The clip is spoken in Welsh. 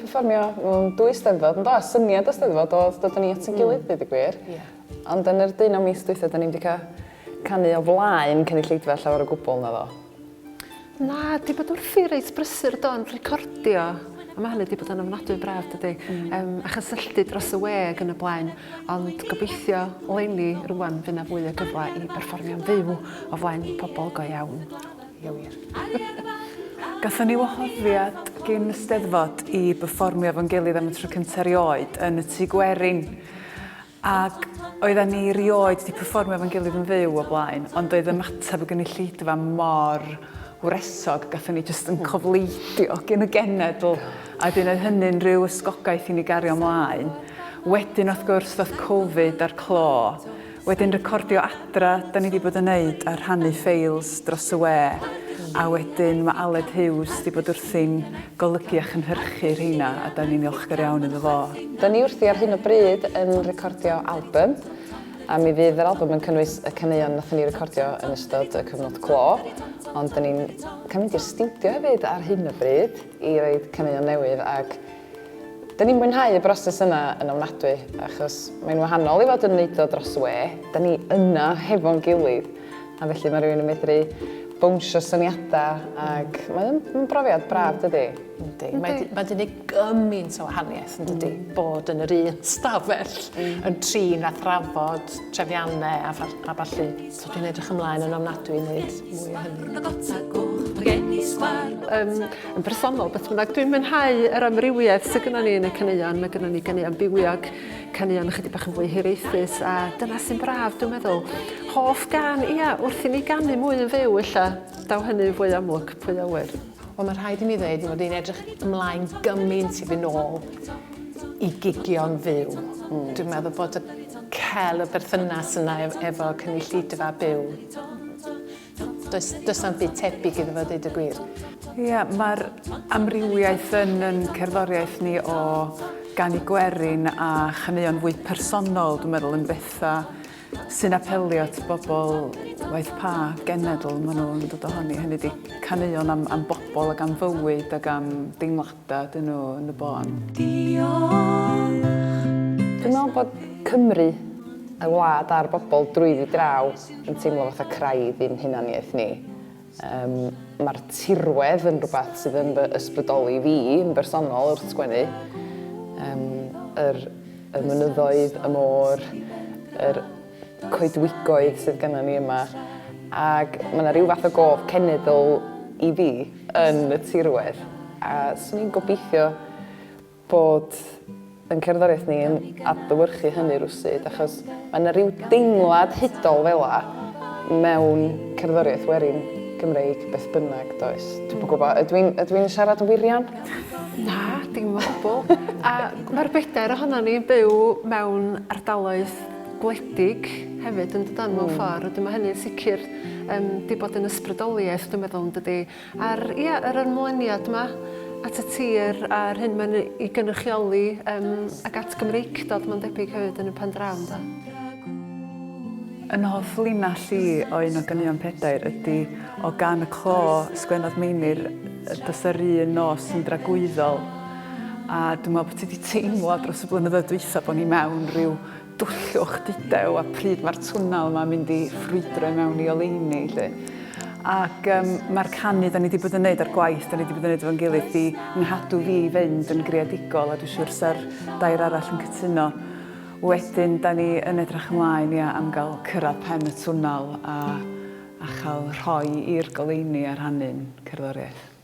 perfformio mewn dwy Steddfod, yn do? A syniad y Steddfod oedd dod â ni at ein gilydd, deud y gwir. Ie. Ond yn yr deunaw mis dwytha, da ni'm 'di cael canu o flaen cynulleidfa llawer o gwbl, naddo? Na, 'di bod wrthi reit brysur do yn recordio a ma' hynny 'di bod yn ofnadwy braf dydi? Mm. Yym a chysylltu dros y we ag yn y blaen ond gobeithio leni rŵan fy' 'na fwy o gyfle i berfformio'n fyw o flaen pobol go iawn. Ie wir. Gathon ni wahoddiad gin y Steddfod i berfformio efo'n gilydd am y tro cynta erioed yn y Tŷ Gwerin. Ac oeddan ni rioed 'di perfformio efo'n gilydd yn fyw o blaen, ond oedd ymateb y gynulleidfa mor wresog, gathon ni jyst yn cofleidio gin y genedl, a wedyn oedd hynny'n rhyw ysgogaeth i ni gario mlaen. Wedyn wrth gwrs ddoth Covid a'r clo, Wedyn recordio adra 'da ni 'di bod yn neud a rhannu ffeils dros y we a wedyn ma' Aled Hughes 'di bod wrthi'n golygu a chynhyrchu rheina a 'da ni'n ddiolchgar iawn iddo fo. Da ni wrthi ar hyn o bryd yn recordio albym a mi fydd yr albym yn cynnwys y caneuon nathon ni recordio yn ystod y cyfnod clo ond 'da ni'n cael mynd i'r stiwdio hefyd ar hyn o bryd i roid caneuon newydd ac 'Da ni'n mwynhau y broses yna yn ofnadwy achos mae'n wahanol i fod yn neud o dros y we. 'Da ni yna hefo'n gilydd a felly mae rhywun yn medru bownsio syniadau ac mae'n mae'n brofiad braf dydi? Yndi. Mae 'di mae 'di neud gymaint o wahaniaeth yn dydi? Bod yn yr un stafell yn trin a thrafod trefniannau a phal- a ballu. So dwi'n edrych ymlaen yn ofnadwy i wneud mwy o hynny. Yym yn bersonol beth bynnag dwi'n mwynhau yr amrywiaeth sy gynnon ni yn y caneuon. Mae gynnon ni ganeuon bywiog, caneuon ychydig bach yn fwy hiraethus a dyna sy'n braf dwi'n meddwl. Hoff gân, ia, wrth i ni ganu mwy yn fyw ella daw hynny yn fwy amlwg, pwy a ŵyr. Wel mae rhaid i mi ddeud mod i'n edrych ymlaen gymaint i fynd nôl i gigio'n fyw. Mm. Dwi'n meddwl bod y cel y berthynas yna efo cynulleidfa byw, does, does na'm byd tebyg iddo fo deud y gwir. Ie, mae'r amrywiaeth yn yn cerddoriaeth ni o ganu gwerin a chaneuon fwy personol, dwi'n meddwl, yn bethau sy'n apelio at bobl waeth pa genedl maen nhw'n dod ohoni. Hynny ydi caneuon am, am bobl ac am fywyd ac am deimladau ydyn nhw yn y bôn. Diolch. Dwi'n meddwl bod Cymru, y wlad a'r bobl drwyddi draw yn teimlo fatha craidd i'n hunaniaeth ni. Yym ma'r tirwedd yn rwbath sydd yn fy ysbrydoli fi yn bersonol wrth sgwennu. Yym yr y mynyddoedd, y môr, yr coedwigoedd sydd gynnon ni yma ac ma' 'na ryw fath o gof cenedl i fi yn y tirwedd a 'swn i'n gobeithio bod yn cerddoriaeth ni yn adlewyrchu hynny rywsut achos mae 'na ryw deimlad hudol fela mewn cerddoriaeth werin Gymreig beth bynnag does? Dwi'm yn gwybod, ydw i'n ydw i'n siarad yn wirion? Na, dim o gwbl. A mae'r bedair ohonon ni'n byw mewn ardaloedd gwledig hefyd yn dydan mewn ffordd. Wedyn mae hynny'n sicr yym 'di bod yn ysbrydoliaeth dwi'n meddwl yn dydi? A'r, ia, yr ymlyniad 'ma at y tir a'r hyn mae'n ei gynrychioli yym ac at Gymreictod mae'n debyg hefyd yn y pen draw ynde? Yn hoff linell i o un o ganeuon Pedair ydi o Gân y Clo sgwennodd Meinir 'Does yr un nos yn dragwyddol' a dwi'n meddwl bod ti 'di teimlo dros y blynyddoedd dwytha bod ni mewn rhyw dwllwch dudew a pryd mae'r twnnel yma'n mynd i ffrwydro i mewn i oleuni 'lly. Ac um, mae'r canu da ni wedi bod yn neud a'r gwaith da ni wedi bod yn neud efo'n gilydd di nghadw fi i fynd yn greadigol a dwi'n siŵr sa'r dair arall yn cytuno. Wedyn da ni yn edrych ymlaen ia am gael cyrraedd pen y twnnel a, a chael rhoi i'r goleuni a rhannu'n cerddoriaeth.